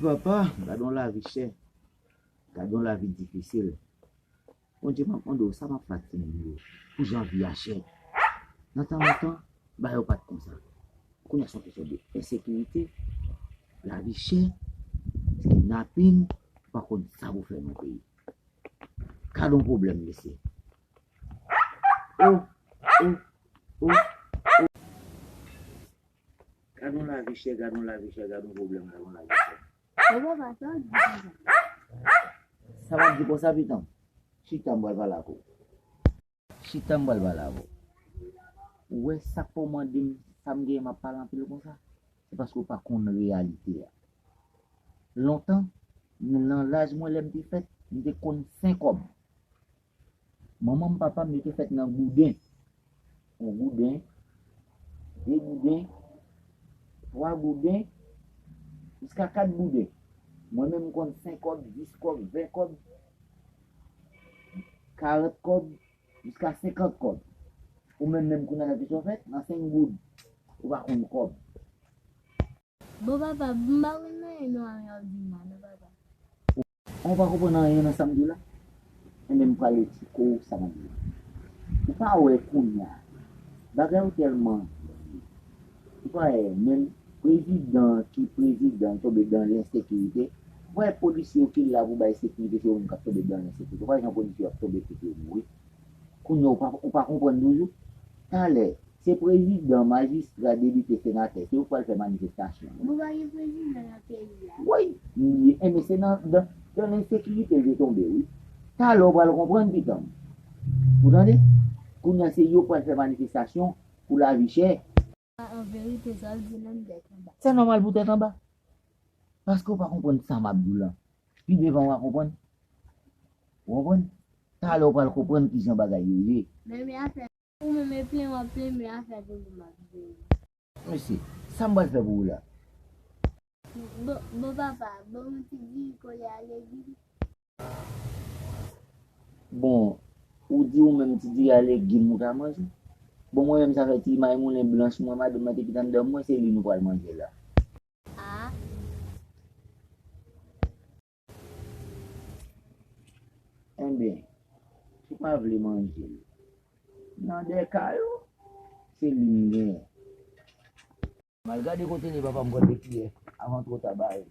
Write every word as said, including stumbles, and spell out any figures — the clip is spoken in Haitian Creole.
Papa, gad yon lavi chè, gad yon lavi difisil. Bondye, m ap mande w, sa m ap fè ak timoun yo? Pou jan vi a chè. Nan tan lontan, bagay yo pa t konsa. Kounye a se yon kesyon de ensekirite, lavi chè, kidnapin, ou pa konn sa pou fè nan peyi. Gad yon pwoblèm, mesye. Oh, oh, oh, oh. Gad yon lavi chè, gad yon lavi chè, gad yon pwoblèm, gad yon lavi chè. Bon, papa, sa w di konsa? Sa m ap di konsa, pitit m? Chita, m pral pale ak ou. Chita, m pral pale avè w. Ou wè sa k fè w mande m sa m genyen, m ap pale anpil konsa? Se paske w pa konn reyalite a. Lontan, nan laj mwen, lè m te fèt, m te konn senk kòb. Manman m, papa m, yo te fèt nan gouden. Yon gouden, de gouden, twa gouden, jiska kat gouden. Mwen menm, m konn senk kòb, dis kòb, ven kòb, karant kòb, jiska senkant kòb. Ou menm menm, kounye a nan kesyon fèt, nan senk goud, ou pa konn kòb. Bon, papa, m pa konn anyen nan anyen w di m la, non, papa. Ou pa konprann anyen nan sa m di w la? Enben, m pral eksplike w sa m ap di w la. Ou pa wè kounye a, bagay yo tèlman, ou pa wè, menm prezidan ki prezidan tonbe dan lensekirite, ou pa wè polisye yo ki la pou bay sekirite, se yo menm k ap tonbe dan lensekirite. Ou pa wè jan polisye yo ap tonbe, kite yo mouri. Kounye a, ou pa, ou pa konprann toujou? Talè, se prezidan, majistra, depite, senatè, se yo k pral fè manifestasyon. Bon, pa gen prezidan nan peyi a. Wi, li ye. Enben, se nan, dan, dan lensekirite l te tonbe, wi. Talè w pral konprann, pitit m. Ou tande? Kounye a, se yo k pral fè manifestasyon pou lavi chè. An verite, sa w di la, m tèt anba. Se nòmal pou tèt anba. Paske w pa konprann sa m ap di w lan. Pi devan w a konprann. Ou konprann? Talè w pral konprann kijan bagay yo ye. Men, men afè, ou menm e plenn w ap plenn, men afè tonton m ap jere. Mesye, sa m pral fè pou ou la? Bon, bon papa, bon m ti diri kole a legim. Bon, ou di ou menm ti diri a legim ou ka manje? Bon, mwen menm sa fè ti may moulen blanch mwen, madanm mwen te kite anndan mwen, se li nou pral manje la. Ah. Enben, si w pa vle manje l, nan de ka yo, se li m genyen. M al gade kote l ye, papa, m pran de kiyè avan twò ta bare.